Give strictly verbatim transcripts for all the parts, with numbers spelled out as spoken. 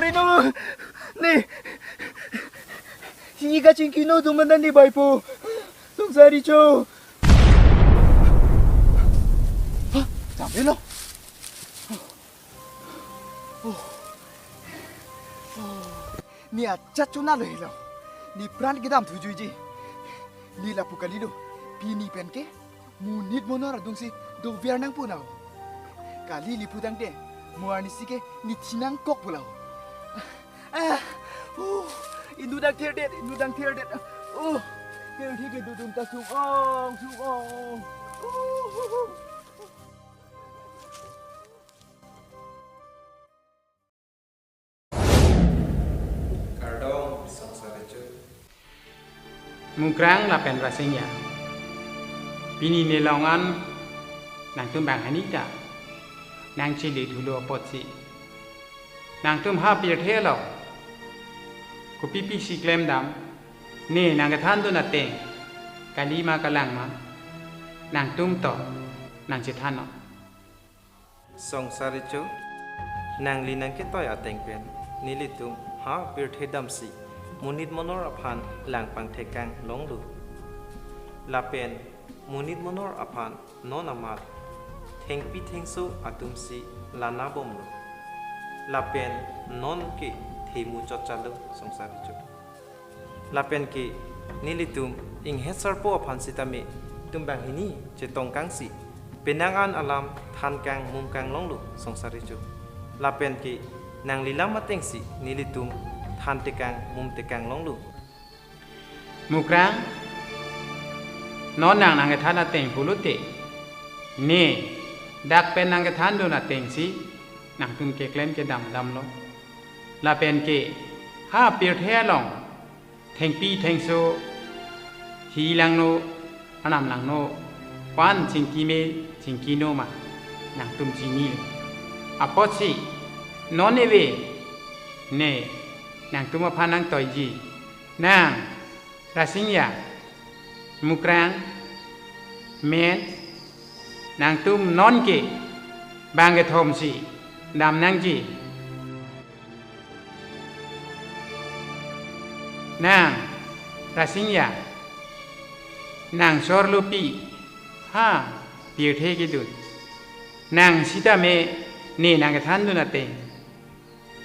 Reno, ne, si kachingkino atum anta ne baipo. Songsari cho. Ha, damlo. Ne ajat chonalo helo. Ne pran kedam thujuiji. Ne lapu kalilo. Pini pen ke monit monor adungsi dover nangpo nang. Kali lapu tangte, mo arnisi ke ne thi nangkokpo lang. Ah, uh, inut dang thirdet, inut dang thirdet. Oh, thir thir ke dodun ta sung-ong, sung-ong. Uh, uh, uh. Kardom, Songsari cho. Mukrang lapen Rasingja. Pini ne long an nangtum banghini ta nangchele thulo apotsi nangtum ha pirthe along kopi pisi klemdam, ne nangkethandun ateng kalima kalangma, nangtum to nangchethannon. Songsari cho, nangli nangketoi ateng pen nelitum ha pirthe damsi monit monor aphan lang pangthekang longlo. Lapen monit monor aphan non amat thengpi thengso atumsi lanabomlo. Lapen non ke themu chotchalo, Songsari cho. Lapen ke nelitum inghet sarpo aphan sitame tum banghini chetongkangsi penang an alam thankang mumkang longlo, Songsari cho. Lapen ke nangli lam atengsi nelitum thantekang mumtekang longlo. Mukrang, non nang nangkethan ateng pulote, ne dak pen nangkethandun atengsi nangtum keklem kedam damlo. Lapen ke ha pirthe along thengpi thengso, hi langno, arnam langno, ko-an chingki me chingkino ma nangtum chinilo. Apotsi non eve ne nangtum aphan nangtoiji. Nang Rasingja, Mukrang, Men, nangtum non ke bang kethomsi dam nangji. Nang Rasingja, nang sorlopi ha pirthe kedun. Nang sitame ne nangkethandun ateng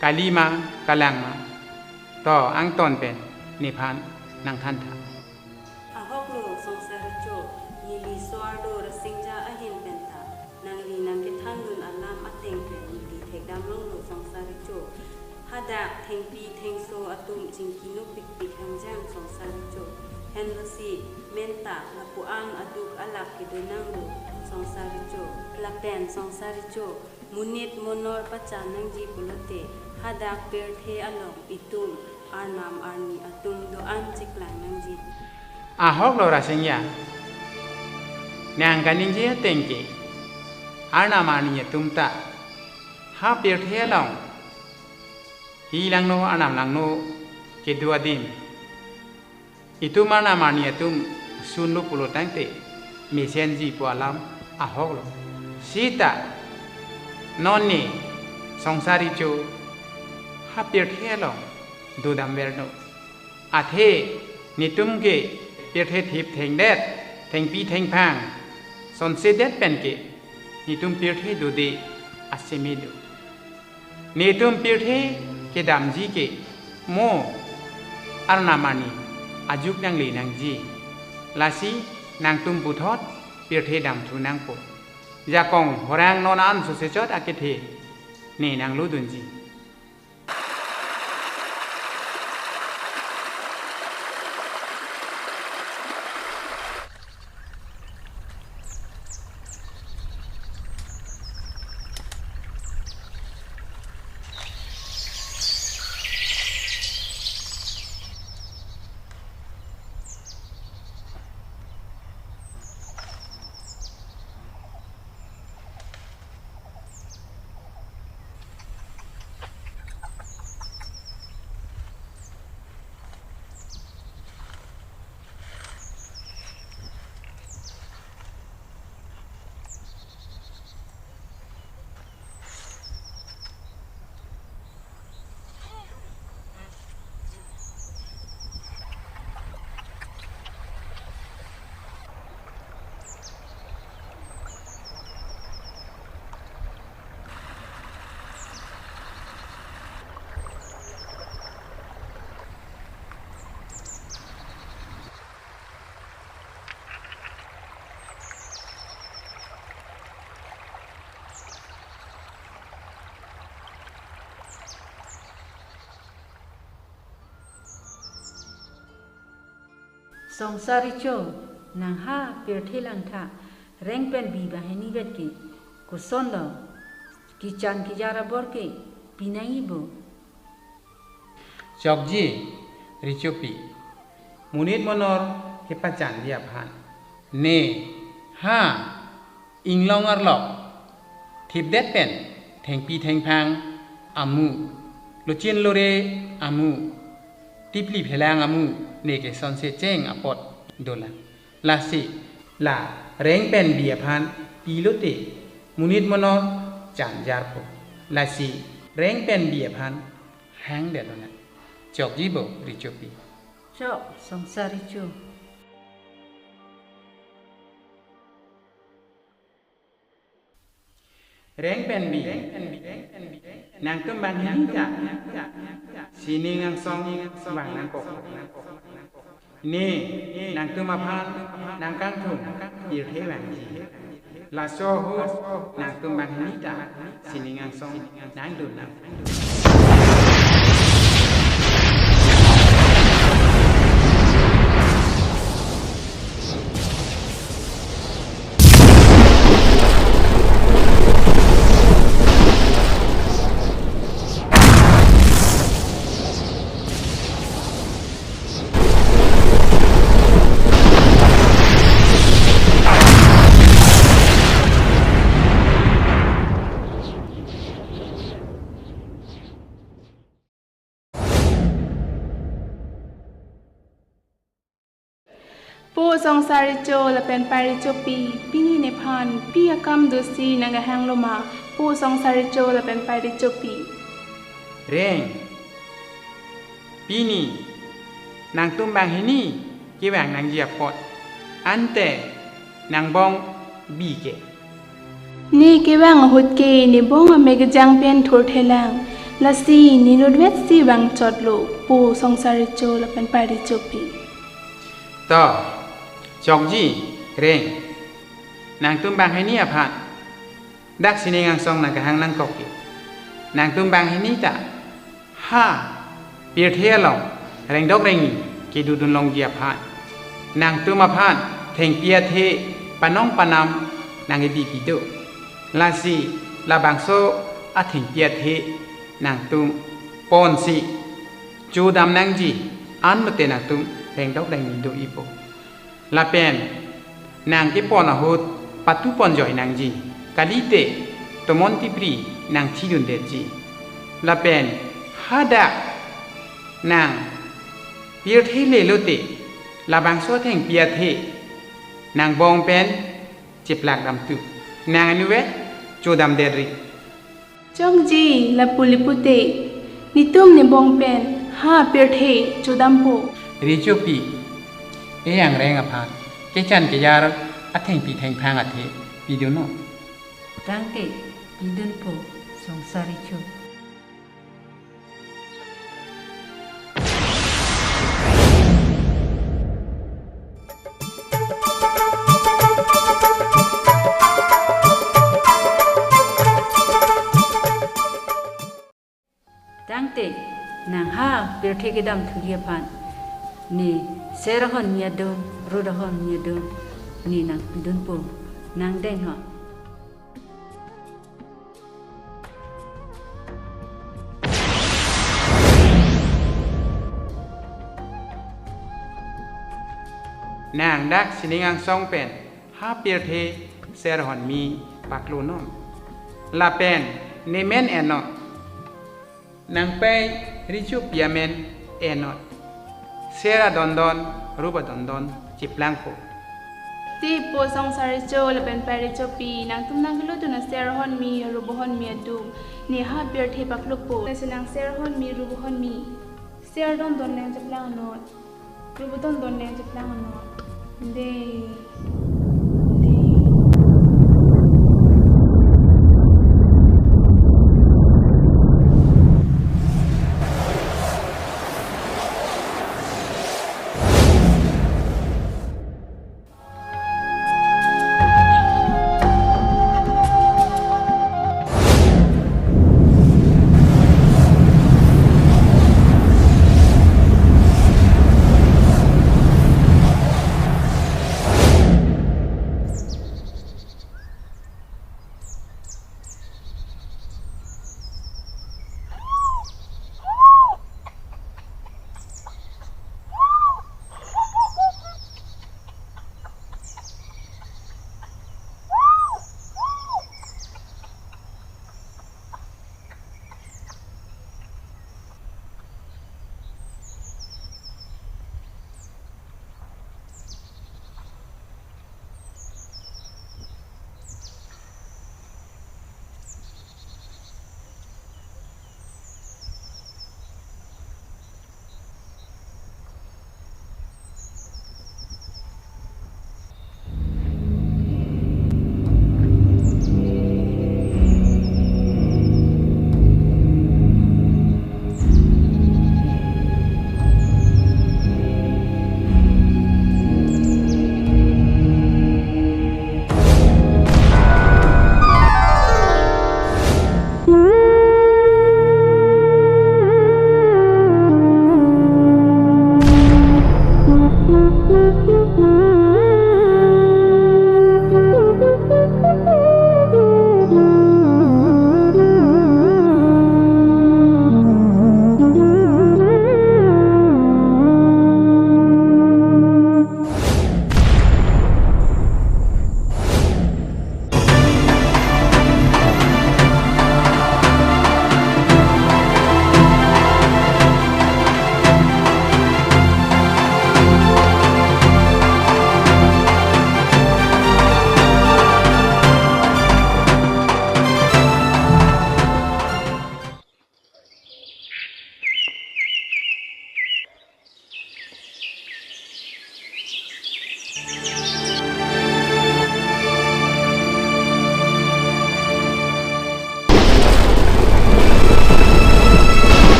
kalima kalangma, to angton pen nephan nangthantha. Ahoklo Songsari cho, neli so-arlo Rasingja ahin penta nangli nangkethandun alam ateng pen neli thekdam longlo Songsari cho. Hadak thengpi thengso atum chingkinopikpik hangjang Songsari cho. Henlosi menta lapu-an aduk alak kedo nanglo Songsari cho. Lapen Songsari cho, monit monor pachan nangji pulote, hadak pirthe along itum arnam arni atum do-an chiklang nangji. Ahoklo Rasingja. Nang kaningje ateng ke, arnam arni atum ta ha pirthe along hi langno arnam langno kedo adim itum arnam arni atum sunlo pulo tangte mesenji pu alam ahoklo. Sita non ne Songsari cho ha pirthe along dodam verno. Athe netum ke pirthe thip thengdet, thengpi thengphang sonsedet pen ke netum pirthe dode aseme do. Netum pirthe kedamji ke mo arnam arni ajuk nangle nangji. Lasi nangtum puthot pirthe damthu nangpo. Jakong horang non an sosechot akethe ne nanglodunji. Songsar Recho, nang ha pirthe langtha, Reng pen Bi banghini vet ke, koson lo, kechan kejar abor ke, pinangji bo. Chokji, Rechopi. Monit monor kepachanji aphan. Ne, ha, inglong arlo, thipdet pen, thengpi thengphang amu, lochin lore amu, tipli phelang amu, ne ke sonse cheng apot dolang. Lasi, la Reng pen Bi aphan pilote, monit monor chanjarpo. Lasi, Reng pen Bi aphan hangdet lonang. Chokji bo, Rechopi. Chok, Songsar Recho. Reng pen Bi, nangtum banghini ta sining angsong vang nangkok. Ne, nangtum aphan nangkangthum pirthe vangji. Laso ahut nangtum banghini ta sining angsong nangdun nang. Po Songsar Recho lapen Pari Chopi, pini nephan pi akam dosi nangkehang loma, Po Songsar Recho lapen Pari Chopi? Reng, pini nangtum banghini kevang nangji apot, ante nangbong Bi ke. Ne kevang ahut ke ne bong amek kejang pen thurthelang. Lasi ne nutvet si vangchotlo, Po Songsar Recho lapen Pari Chopi. To, chokji, Reng. Nangtum banghini aphan dak sining angsong nangkehang nangkok ke. Nangtum banghini ta ha pirthe along rengdok rengni kedodun longji aphan, nangtum aphan thengpi athe panong panam nangkebipi do. Lasi labangso athengpi athe nangtum ponsi chodam nangji, anlote nangtum rengdok rengni do-ipo. Lapen nangkepon ahut patupon joi nangji, kalite tomon tipri nangthidundetji. Lapen hadak nang pirthe lelote labangso athengpi athe nangbong pen cheplak damtu. Nang anuve chodamdet ri. Chokji, lapu le pute, netum nebong pen ha pirthe chodampo. Rechopi, e-ang Reng aphan kechan kejar athengpi thengphang athe pidunnon. Tangte pidunpo, Songsar Recho. Tangte nang ha pirthe kedam thuji aphan, ne ser ahormi adung, rut ahormi adung, ne nangpidunpo, nangdeng ho. Nang dak sining angsong pen ha pirthe ser ahormi paklonon. Lapen ne men ennon. Nangpei Rechopi amen ennon. Ser adondon, rup adondon cheplangpo. Ti po Songsar Recho lapen Pari Chopi, nangtum nangkelodun aser ahormi, rup ahormi atum, ne ha pirthe paklopo. Lasi nang ser ahormi, rup ahormi, ser dondon nangcheplangnon. Rup dondon nangcheplangnon. Dei. Dei.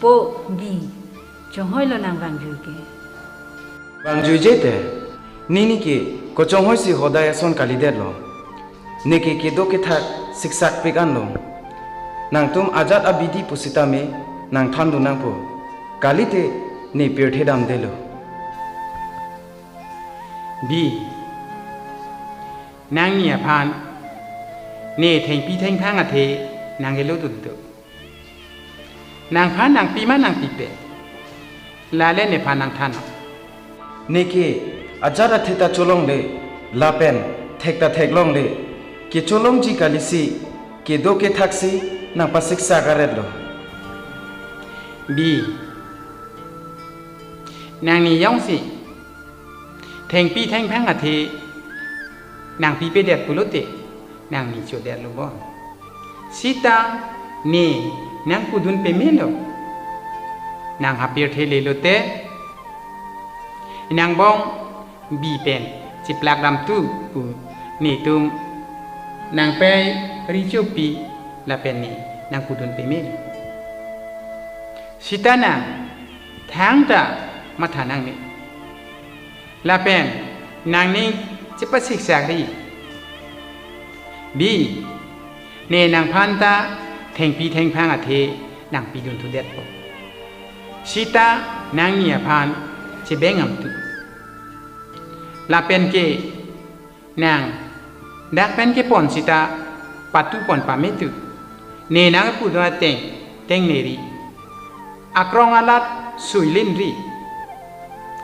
O Bi, chonghoi lo nang vangjui ke. Vangjui je te, nini ke kochonghoi si hodai ason kalidetlo. Neke kedo kethak siksak pik anlo. Nangtum ajat abidi pusitame nang thandun nangpo. Kalite ne pirthe damdelo. Bi, nangni aphan ne thengpi thengphang athe nang kelo duntu. Nangphan nangpi ma nangpipe? Lale nephan nangthan. Neke ajat athe ta cholongle, lapen thek ta theklongle. Kecholongji kalisi, kedo kethaksi nangpasiksak aretlo. Bi, nangni jongsi thengpi thengphang athe nangpipedet pulote, nangni chodetlo bon. Sita ne nangpudun pemelo. Nang ha pirthe lelote, nangbong Bi pen chiplak damtu pu netum nangpei richopi lapen ne nangpudun pemelo. Sita nang thangta matha nangne. Lapen nangning chepasiksak ri. Bi, ne nangphan ta thengpi thengphang athe nangpidun thudetpo. Sita nangni aphan chebeng amtu. Lapen ke nang dak pen kepon sita patupon pametu. Ne nangpudun ateng tengneri. Akrong alat suilinri.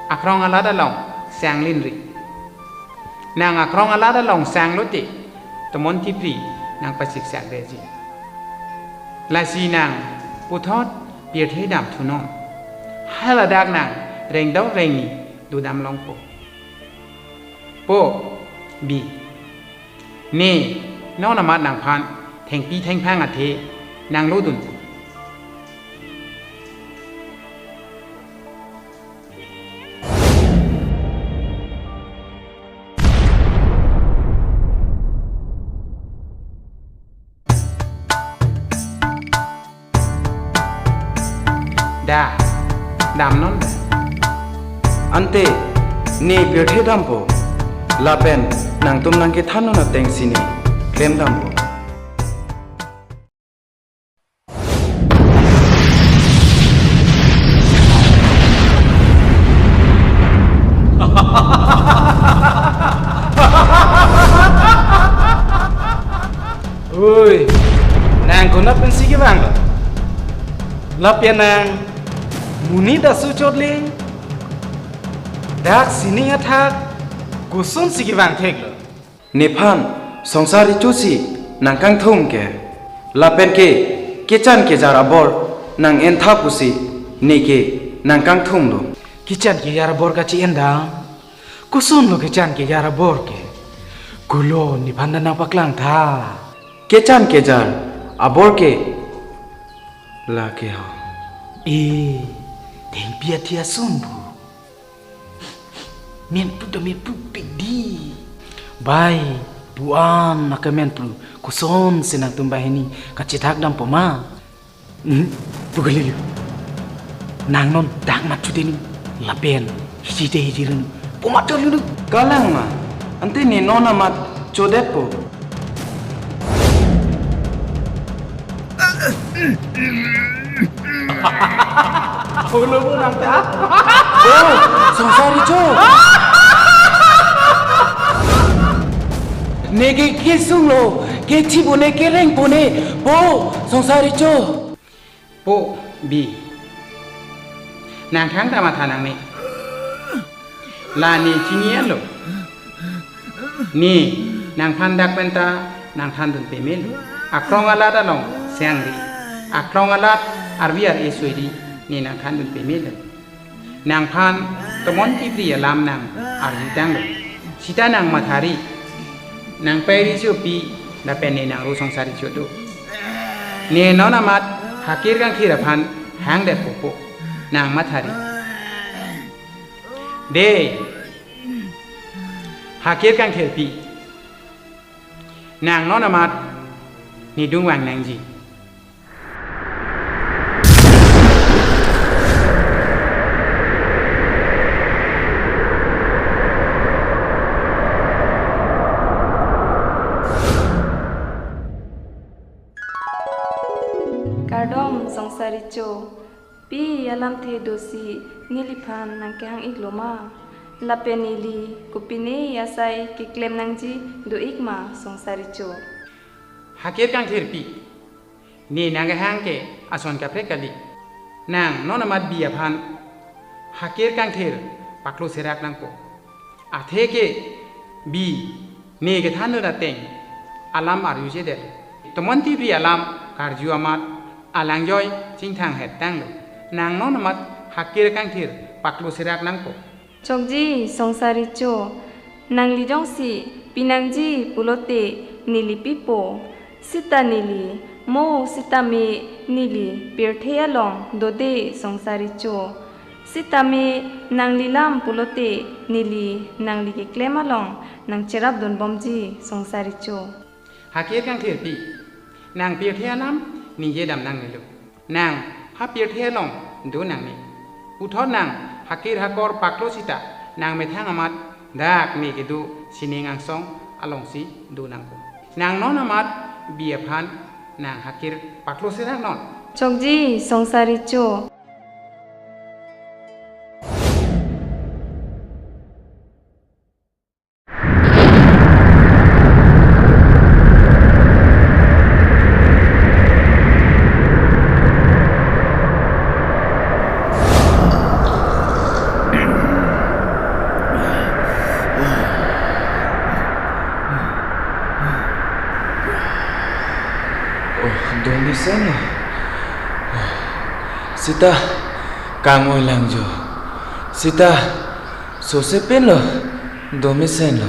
Akrong alat along sanglinri. Nang akrong alat along sanglote, tomon tipri nangpasiksak detji. Lasi nang puthot pirthe damthunon. Haladak nang rengdok rengni dodam longpo. Po, Bi, ne non amat nangphan thengpi thengphang athe nanglo dunpo. Da, damnon da. Ante, ne pirthe dampo. Lapen nangtum nangkethannon atengsi ne klem dampo. Oi, nang konat pensi kevanglo? Lapen nang monit aso chotling, dak sining athak kosonsi kevang theklo? Nephan Songsar Richo si nangkangthum ke, lapen ke kechan kejar abor nang-entha pusi neke nangkangthumlo. Kechan kejar abor kachi-en dam. Kosonlo kechan kejar abor ke? Kulo nephan ta nangpaklang tha. Kechan kejar abor ke lake ho. E, thengpi athe ason pu. Menpru ta menpru pik di. Bai, pu-an nake menpru kosonsi nangtum banghini kachethak dampo ma? Hmm, pu kalilo. Nang non dak mat chotenu. Lapen hiji te hiji renu. Pu mat chotenu. Kalang ma, ante ne non amat chodetpo. Holo mo nang ta? Oh, Songsar Richo. Neke kesunglo, kechipone, kerengpone. Po, Songsar Richo. Po, Bi. Nang thangta matha nangne. La ne chini-enlo. Ne nangphan dak penta nangthandun pemelo. Akrong alat along sangri. Akrong alat arvi ar-e suiri ne nangthandun pemelo. Nangphan tomon tipri alam nang arjutanglo. Sita nang mathari. Nangpei richopi lapen ne nangro Songsar Richo do. Ne non amat hakir kangthir aphan hangdetpo po. Nang mathari. De, hakir kangthirpi. Nang non amat nedung vang nangji. Lamthe dosi neliphan nangkehang-iklo ma? Lapen neli kopine asai keklem nangji do-ik ma, Songsa Recho? Hakir Kangthir pi, ne nangkehang ke ason kaprek kali. Nang non amat bi aphan Hakir Kangthir paklo serak nangpo. Atheke bi ne kethandun ateng alam arjujedet. Tomon Tibri alam karju amat alangjoi chingthang hettanglo. Nang non amat Hakir Kangthir paklo serak nangpo. Chokji, Songsa Recho, nangli jongsi pinangji pulote neli pipo. Sita neli, mo sitame neli pirthe along dode, Songsa Recho. Sitame nangli lam pulote neli nangli keklem along nangcherapdunbomji, Songsa Recho. Hakir Kangthir pi, nang pirthe alam ningjedam nangnelo. Nang ha pirthe along do nangne. Puthot nang hakir hakor paklo sita nangmethang amat dak ne kedo sining angsong alongsi do nangpo. Nang non amat bi aphan nang Hakir paklo serak non. Chokji, Songsa Recho. Oh, do mesenlo. Oh, sita kangoi langjo. Sita sose pinlo. Do mesenlo.